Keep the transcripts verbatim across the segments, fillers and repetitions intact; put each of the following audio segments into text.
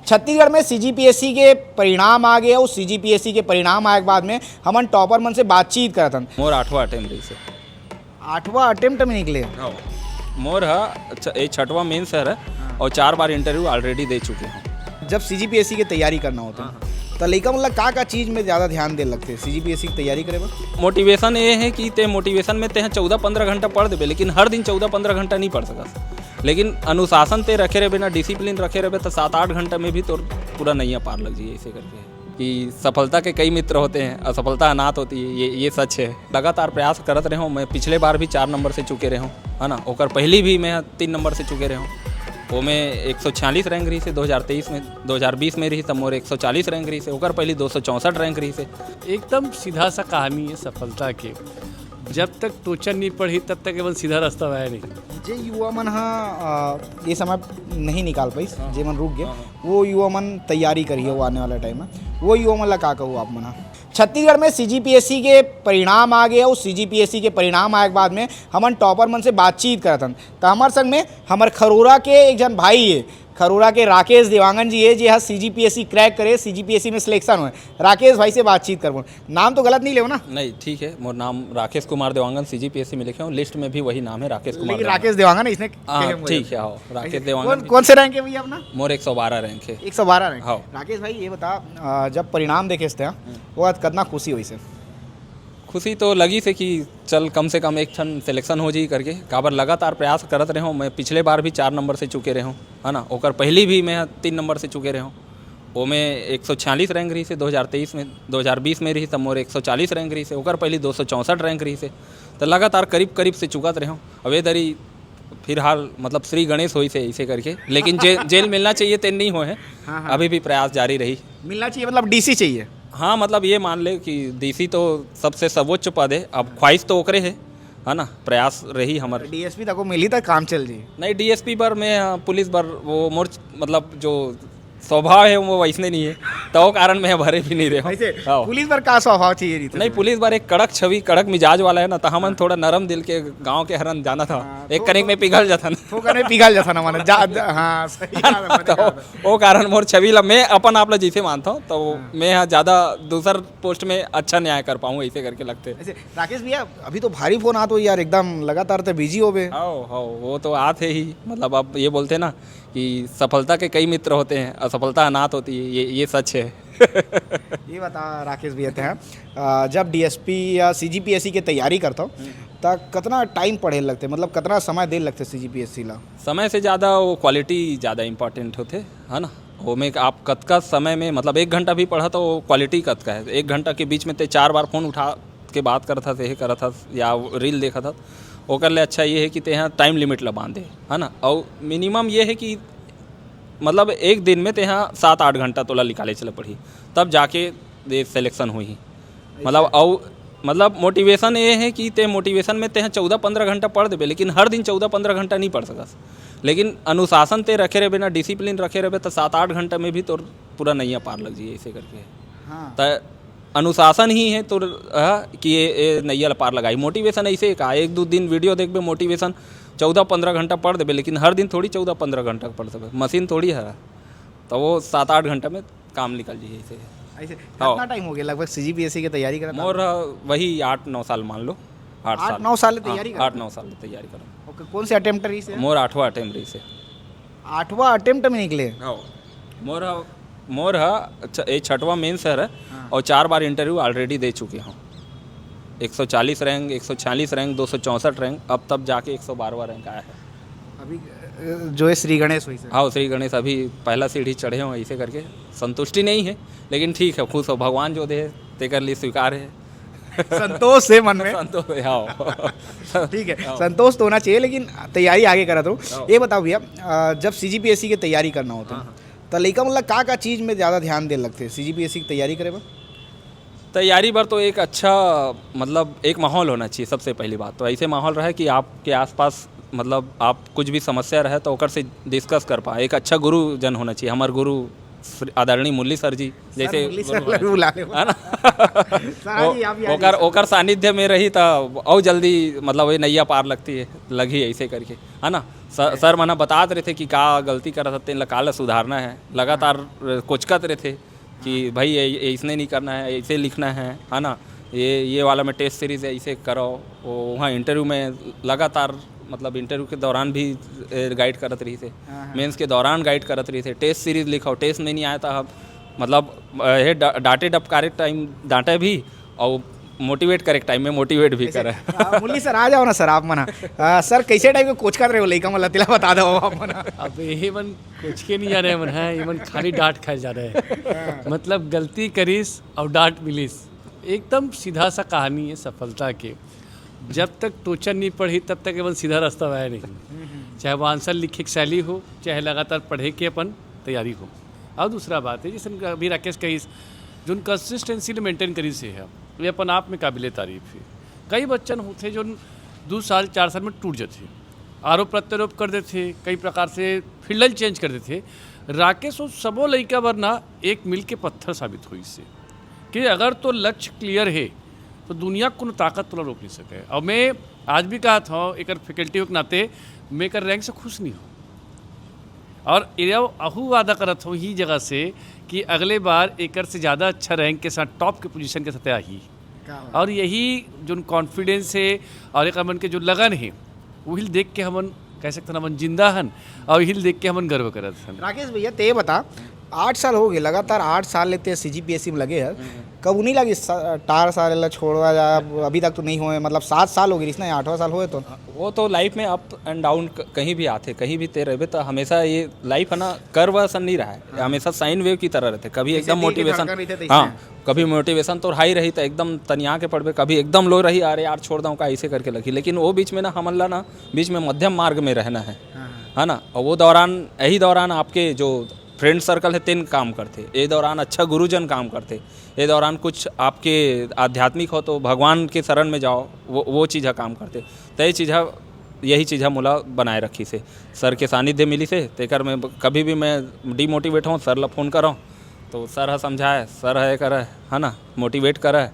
छत्तीसगढ़ में सीजीपीएससी के परिणाम आ गए और सीजीपीएससी के परिणाम आए के बाद में हमन टॉपर मन से बातचीत करत हन। मोर आठवां अटेम्प्ट रहिस हे। आठवां अटेम्प्ट में निकले? हाँ। मोर ह छ-, ए छठवां मेंस हर हे। हाँ। और चार बार इंटरव्यू ऑलरेडी दे चुके हूँ। जब सीजीपीएससी के तैयारी करना होता है, हाँ, हाँ। तो लइका मन ला का का चीज में ज्यादा ध्यान दे लगथे सीजीपीएससी की तैयारी करे बर? मोटिवेशन ये है कि ते मोटिवेशन में ते चौदह पंद्रह घंटा पढ़ देबे, लेकिन हर दिन चौदह पंद्रह घंटा नहीं पढ़ सकस। लेकिन अनुशासन ते रखे रहबे ना, डिसिप्लिन रखे रहबे, तो सात आठ घंटा में भी तोर पूरा नैया पार लग जाइए। ऐसे करके कि सफलता के कई मित्र होते हैं, असफलता अनाथ होती है, ये, ये सच है। लगातार प्रयास करत रहे हूँ मैं। पिछले बार भी चार नंबर से चुके रहे हूँ, है ना। ओकर पहली भी मैं तीन नंबर से चुके रहे हूँ। वो मैं एक सौ छियालीस रैंक रहिस हे दो हज़ार तेईस में, दो हज़ार बीस में रहिस, तब मोर एक सौ चालीस रैंक रहिस हे, ओकर पहली दो सौ चौंसठ रैंक रहिस हे। एकदम सीधा सा कहानी है सफलता के। जब तक टोचन नहीं पड़ी, तब तक एमन सीधा रास्ता आया नहीं। जे युवा मन ह, अ, ये समय नहीं निकाल पाइस, हाँ। जे मन रुक गए, हाँ, हाँ। वो युवा मन तैयारी करिए, वो आने वाला टाइम है, वो युवा मन ला का कहू आप मन ह? छत्तीसगढ़ में सीजीपीएससी के परिणाम आ गए और सीजीपीएससी के परिणाम आए के बाद में हमन टॉपर मन से बातचीत करत हन। तो हमारे संग में हमारे खरोरा के एक जन भाई है, खरोरा के राकेश देवांगन जी है, जे ह सीजीपीएससी क्रैक करे, सीजीपीएससी में सिलेक्शन हुए। राकेश भाई से बातचीत करबो। नाम तो गलत नहीं लेवो ना? नहीं, ठीक है, मोर नाम राकेश कुमार देवांगन, सीजीपीएससी में लिखे हूँ, लिस्ट में भी वही नाम है, राकेश कुमार लेकिन देवांगन। राकेश देवांगन है, इसने हाँ, कहे हुए ठीक हैं। है, हाँ, राकेश ऐसे देवांगन कौन, भी। कौन से रैंक है भैया अपना? मोर एक सौ बारह रैंक है। एक सौ बारह रैंक। हाँ। राकेश भाई, ये बता, आ, जब परिणाम देखे थे, हम्म। वो आज कितना खुशी हुई से? खुशी तो लगी से कि चल, कम से कम एक ठन सिलेक्शन हो जाई करके, काबर लगातार प्रयास करत रहे हूँ मैं। पिछले बार भी चार नंबर से चुके रहे हूँ, है ना, ओकर पहली भी मैं तीन नंबर से चुके रहे हूँ। वो मैं एक सौ छियालीस रैंक रहिस हे दो हज़ार तेईस में, दो हज़ार बीस में रहिस, तब मोर एक सौ चालीस रैंक रहिस हे, ओकर पहली दो सौ चौंसठ रैंक रहिस हे। तो लगातार करीब करीब से चुकत रहे हूँ। अब ये दरी फिलहाल मतलब श्री गणेश होइस हे ऐसे करके, लेकिन जे, जेल मिलना चाहिए ते नहीं होए है। हाँ, हाँ। अभी भी प्रयास जारी रही। मिलना चाहिए मतलब डीसी चाहिए? हाँ, मतलब ये मान ले कि डीसी तो सबसे सर्वोच्च पद है, अब ख्वाहिश तो ओकरे है, है ना, प्रयास रही हमर। डीएसपी तक को मिली तो काम चल जी। नहीं, डीएसपी बर मैं, हाँ, पुलिस बर वो मोर मतलब जो स्वभाव है वो वैसने नहीं है, तो वो कारण मैं भरे भी नहीं रहे हूँ। ऐसे हाँ। पुलिस बर का स्वभाव चाहिए रहिथे नहीं, तुम्हें? पुलिस बर एक कड़क छवि, कड़क मिजाज वाला है ना, तो हमन हाँ। थोड़ा नरम दिल के गांव के हरन जाना था, हाँ, एक तो, कनिक तो, में पिघल जाता ना। तो कनिक पिघल जाता ना, माने जा, जा, हाँ, सही बात है, तो माने वो कारण मोर छवि ला, मैं अपन आप ला जैसे मानता हूँ, तो हाँ। मैं यहाँ ज्यादा दूसर पोस्ट में अच्छा न्याय कर पाऊँ, ऐसे करके लगते। ऐसे राकेश भैया, अभी तो भारी फोन आत हो यार, एकदम लगातार ते बिजी हो बे। हाँ, हाँ, वो तो आत है ही, मतलब आप ये बोलते ना कि सफलता के कई मित्र होते हैं, असफलता अनाथ होती है, ये, ये सच है। ये बता राकेश भैया, ते हैं, आ, जब डीएसपी या सीजीपीएससी के तैयारी करता हूँ, हम्म। त कितना टाइम पढ़े लगते, मतलब कितना समय दे लगते सीजीपीएससी ला? समय से ज़्यादा वो क्वालिटी ज़्यादा इंपॉर्टेंट होते, है ना। वो में आप कतका समय में, मतलब एक घंटा भी पढ़ा तो वो क्वालिटी कतका है। एक घंटा के बीच में ते चार बार फोन उठा के बात करत हस, ये करत हस या रील देखत हस, ओकर ले अच्छा ये है कि तेहा टाइम लिमिट ला बांधे, है ना। और मिनिमम ये है कि मतलब एक दिन में तेहा सात आठ घंटा तोला निकाले चले पड़ही, तब जाके ये सिलेक्शन होही। मतलब, अच्छा। अउ मतलब मोटिवेशन ये है कि ते मोटिवेशन में तेहा चौदह पंद्रह घंटा पढ़ देबे, लेकिन हर दिन चौदह पंद्रह घंटा नहीं पढ़ सकस। लेकिन अनुशासन ते रखे रहबे ना, डिसिप्लिन रखे रहबे, तो सात आठ घंटा में भी तोर पूरा नैया पार लग जाइए ऐसे करके। हाँ। त अनुशासन ही है तोर, हाँ, कि ये, ये नैया ला पार लगाई। मोटिवेशन ऐसे का, एक दो दिन वीडियो देखबे, मोटिवेशन चौदह पंद्रह घंटा पढ़ देबे, लेकिन हर दिन थोड़ी चौदह पंद्रह घंटा पढ़ सकबे, मशीन थोड़ी है। तो वो सात आठ घंटा में काम निकल जाइए ऐसे। ऐसे हाँ। कितना टाइम हो गया लगभग सीजीपीएससी की तैयारी करत? मोर, अ, वही आठ नौ साल मान लो। आठ आठ साल। नौ साल हाँ, तैयारी करत? आठ नौ साल तैयारी करत। ओके, कौन से अटेम्प्ट रहिस हे? मोर आठवां अटेम्प्ट रहिस हे। आठवां अटेम्प्ट में निकले? हाँ। मोर ह-, मोर ह-, छ-, ए छठवां मेंस हर हे हाँ। और चार बार इंटरव्यू ऑलरेडी दे चुके हूँ। एक सौ चालीस रैंक, एक सौ छियालीस रैंक, दो सौ चौंसठ रैंक, अब तब जाके एक सौ बारहवाँ रैंक आया है। अभी, अ, जो है श्री गणेश होइस हे। हाँ, श्री गणेश अभी पहला सीढ़ी चढ़े हो, ऐसे करके संतुष्टि नहीं है, लेकिन ठीक है, खुश हो, भगवान जो दे तेकर लिए स्वीकार है। संतोष है मन में। संतोष है, हाँ। ठीक है, हाँ। संतोष तो होना चाहिए, लेकिन तैयारी आगे करत रहो। हाँ। ये बताओ भैया, अ, जब सीजीपीएससी की तैयारी करना होता है, हाँ, हाँ। तो लइका मन ला का का चीज में ज्यादा ध्यान दे लगथे सीजीपीएससी की तैयारी करे बर? तैयारी बर तो एक अच्छा, मतलब, एक माहौल होना चाहिए, सबसे पहली बात तो। ऐसे माहौल रहे कि आपके आसपास, मतलब, आप कुछ भी समस्या रहे तो ओकर से डिस्कस कर पाए। एक अच्छा गुरुजन होना चाहिए। हमारे गुरु श्री आदरणीय मुरली सर जी, जैसे मुरली सर बुला ले। है ना? सर जी, आप याद ओकर ओकर सानिध्य में रही त अउ जल्दी, मतलब, ये नैया पार लगती है, लगी ऐसे करके, है ना? सर, सर मन ह बतात रहिथे कि का गलती करत हते, तेन ला काला सुधारना है, लगातार कोचकत रहिथे कि भाई ये, ये इसने नहीं करना है, ऐसे लिखना है, है ना? ये ये वाला में टेस्ट सीरीज है, इसे करो। वो वहाँ इंटरव्यू में लगातार, मतलब, इंटरव्यू के दौरान भी गाइड करत रहिथे, हाँ, हाँ। मेंस के दौरान गाइड करत रहिथे, टेस्ट सीरीज लिखो, टेस्ट में नहीं आया था हम, मतलब, अ, ये डा- डांटे डपकारे टाइम डांटे भी, और मोटिवेट करे टाइम में मोटिवेट भी करे। आ, मुरली सर, आ जाओ ना सर, आप मन ह। आ, सर, कैसे टाइप के कोचकत रहे हो लइका मन ला, तेला बता दो आप मन ह। अब ये मन कोचके नहीं जा रहे मन है, ये मन खाली डांट खाए जा रहे हैं। मतलब, गलती करिस और डांट मिलिस, एकदम सीधा सा कहानी है सफलता के। जब तक टोचन नहीं पढ़ी, तब तक ये मन सीधा रास्ता आया नहीं। चाहे वो आंसर लिखे के शैली हो, चाहे लगातार पढ़े के अपन तैयारी हो। और दूसरा बात है, जैसे अभी राकेश कहिस, जोन कंसिस्टेंसी ले मेंटेन करिस हे, ये अपन आप में काबिले तारीफ है। कई बच्चन होथे जोन दो साल, चार साल में टूट जाथे, आरोप प्रत्यारोप कर देथे, कई प्रकार से फील्ड चेंज कर देथे। राकेश वो सबो लइका बर ना एक मील के पत्थर साबित होइस हे कि अगर तो लक्ष्य क्लियर है, तो दुनिया के कोनो ताकत तोला रोक नहीं सके। और मैं आज भी कहत हूँ, एक फैकल्टी के नाते मैं एकर रैंक से खुश नहीं हूँ। और ये अहू वादा करत हूँ ही जगह से कि अगले बार एकर से ज़्यादा अच्छा रैंक के साथ, टॉप के पोजीशन के साथ आही। और यही जोन कॉन्फिडेंस है और एक हमन के जो लगन है, वही देख के हमन कह सकते हैं, हमन जिंदा हन, और यही देख के हमन गर्व करत हन। राकेश भैया, ते बता, आठ साल हो गए, लगातार आठ साल ले ते सीजीपीएससी में लगे है, कब नहीं लगी सा- अठारह साल ला छोड़वा जा, अभी तक तो नहीं होए, मतलब, सात साल हो गए, इसने आठवां साल होए तो। वो तो लाइफ में अप एंड डाउन कहीं भी आथे, कहीं भी ते रहबे, तो हमेशा ये लाइफ है ना, कर्व असन नहीं रहा है, हमेशा साइन वेव की तरह रहते, कभी एकदम दिल के मोटिवेशन, धड़कन रहिथे, तैसे। हाँ, कभी मोटिवेशन तो हाई रही, तो एकदम तनिया के पड़बे, कभी एकदम लो रही, अरे यार, छोड़ दऊँ का, ऐसे करके लगी। लेकिन वो बीच में ना, हमन ला ना, बीच में मध्यम मार्ग में रहना है, है ना? और वो दौरान, यही दौरान आपके जो फ्रेंड सर्कल है, तेन काम करथे, ये दौरान अच्छा गुरुजन काम करथे, ये दौरान कुछ आपके आध्यात्मिक हो तो भगवान के शरण में जाओ, वो वो चीज़ ह काम करथे। तो ये चीज़ ह, यही चीज़ ह मोला बनाए रखिस हे। सर के सानिध्य मिलिस हे, तेकर मैं कभी भी मैं डिमोटिवेट हों, सर ला फोन करों, तो सर ह समझाए, सर ह ये करे, है ना, मोटिवेट करे, अ,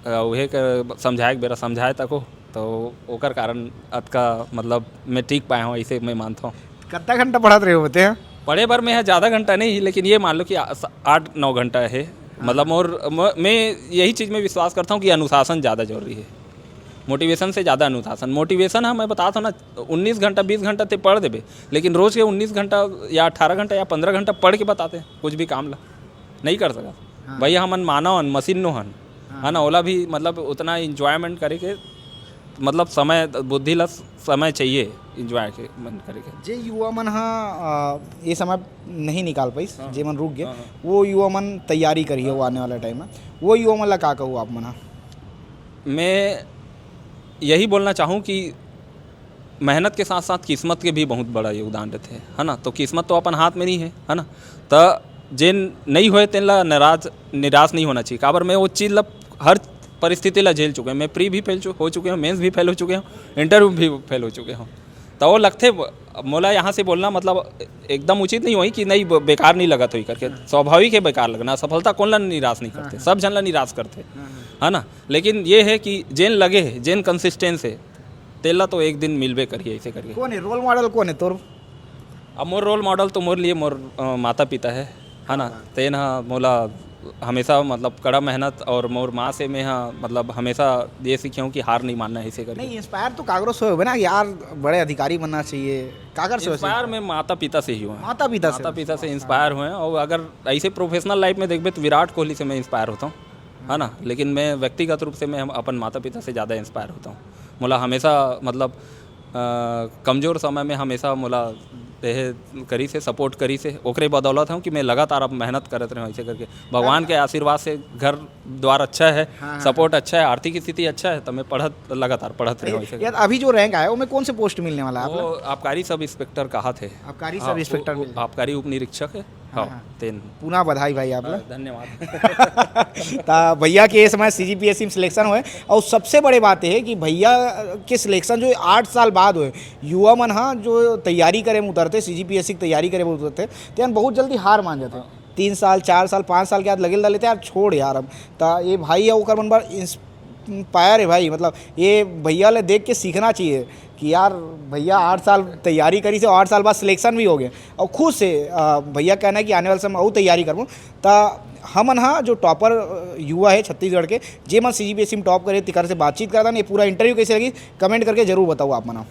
उहे के समझाए के बेरा समझाए तको, तो ओकर कारण अतका, मतलब, मैं टिक पाए हूँ, ऐसे मैं मानता हूँ। कितना घंटा पढ़त रहे हो बते हैं? पढ़े बर मैं ह ज़्यादा घंटा नहीं, लेकिन ये मान लो कि आ-, स-, आठ नौ घंटा है। मतलब, और म-, मैं यही चीज़ में विश्वास करता हूँ कि अनुशासन ज़्यादा जरूरी है मोटिवेशन से ज़्यादा। अनुशासन, मोटिवेशन है, मैं बताता हूँ ना, उन्नीस घंटा, बीस घंटा ते पढ़ देबे, लेकिन रोज़ के उन्नीस घंटा या अठारह घंटा या पन्द्रह घंटा पढ़ के बताते हैं, कुछ भी काम ला नहीं कर सकत। भैया, हमन मानव हन, मशीन नो हन, है ना? ओला भी, मतलब, उतना इंजॉयमेंट करे के, मतलब, समय, बुद्धि ला समय चाहिए इंजॉय के मन करे के। जे युवा मन ह, आ, ये समय नहीं निकाल पाइस, जे मन रुक गए, वो युवा मन तैयारी करिए वो आने वाला टाइम में, वो युवा मन ला का कहू आप मन ह? मैं यही बोलना चाहूँ कि मेहनत के साथ साथ किस्मत के भी बहुत बड़ा योगदान रहते हैं, है ना? तो किस्मत तो अपन हाथ में नहीं है, है ना? तो जे नहीं होए, तेन ला नाराज, निराश नहीं होना चाहिए। काबर, मैं वो चीज़ ला, हर परिस्थिति ला झेल चुके हैं। मैं प्री भी फेल चु-, हो चुके हूँ, मेंस भी फेल हो चुके हूँ, इंटरव्यू भी फेल हो चुके हूँ। तो वो लगथे, मोला यहाँ से बोलना, मतलब, एकदम उचित नहीं होई कि नहीं, ब-, बेकार नहीं लगत होई करके। स्वाभाविक है बेकार लगना, सफलता कौन ला निराश नहीं करते, सब झन ला निराश करते, है ना? लेकिन ये है कि जेन लगे है, जेन कंसिस्टेंस है, तेला तो एक दिन मिलबे करिए, ऐसे करके। कौन है रोल मॉडल, कौन है तोर? अब मोर रोल मॉडल तो मोर लिए मोर, अ, माता पिता है, है ना? तेन ह मोला हमेशा, मतलब, कड़ा मेहनत, और मोर माँ से मैं ह, मतलब, हमेशा ये सीखे हूँ कि हार नहीं मानना है, ऐसे करके। नहीं, इंस्पायर तो कागरो से होबे ना यार, बड़े अधिकारी बनना चाहिए। कागर से होबे? इंस्पायर मैं माता पिता से ही हुआ। माता पिता से? माता पिता से इंस्पायर हुए हैं। और अगर ऐसे प्रोफेशनल लाइफ में देखबे तो विराट कोहली से मैं इंस्पायर होता हूँ, है ना? लेकिन मैं व्यक्तिगत रूप से मैं हम अपन माता पिता से ज़्यादा इंस्पायर होता हूँ। मोला हमेशा, मतलब, अ, कमजोर समय में हमेशा मोला देहे करी से, सपोर्ट करी से, ओकरे बदौलत हूँ कि मैं लगातार अब मेहनत करत रहे हूँ, ऐसे करके। भगवान के आशीर्वाद से घर द्वार अच्छा है, सपोर्ट अच्छा है, आर्थिक स्थिति अच्छा है, तो मैं पढ़त, लगातार पढ़त रहे हूँ, ऐसे यार, करके। अभी जो रैंक आया, वो में कौन से पोस्ट मिलने वाला है आप वो लोग? आबकारी सब इंस्पेक्टर कहा थे। आबकारी हाँ, सब इंस्पेक्टर वो- मिल गए। आबकारी उप निरीक्षक है। हाँ, तेन। पुनः बधाई भाई आप ला। धन्यवाद। ता भैया के इस समय सीजीपीएससी में सिलेक्शन होए, और सबसे बड़े बात ये है कि भैया के सिलेक्शन जो आठ साल बाद होए, युवा मन हा जो तैयारी करे में उतरते, सीजीपीएससी की तैयारी करे में उतरते, तेन बहुत जल्दी हार मान जाते। तीन साल, चार साल, पाँच साल के बाद लगे ला लेते यार, छोड़ यार। अब त ये भाई हे, ओकर मन बर इंस्पायर हे भाई। मतलब ये भैया ले देख के सीखना चाहिए कि यार भैया आठ साल तैयारी करिस हे, आठ साल बाद सिलेक्शन भी हो गए और खुश हे। अ, भैया कहना है कि आने वाले समय अउ तैयारी करबो। त हमन हा जो टॉपर युवा हे छत्तीसगढ़ के, जे मन सीजीपीएससी में टॉप करे, तेकर से बातचीत करत हन। ये पूरा इंटरव्यू कैसे लगिस, कमेंट करके जरूर बताओ आप मन हा।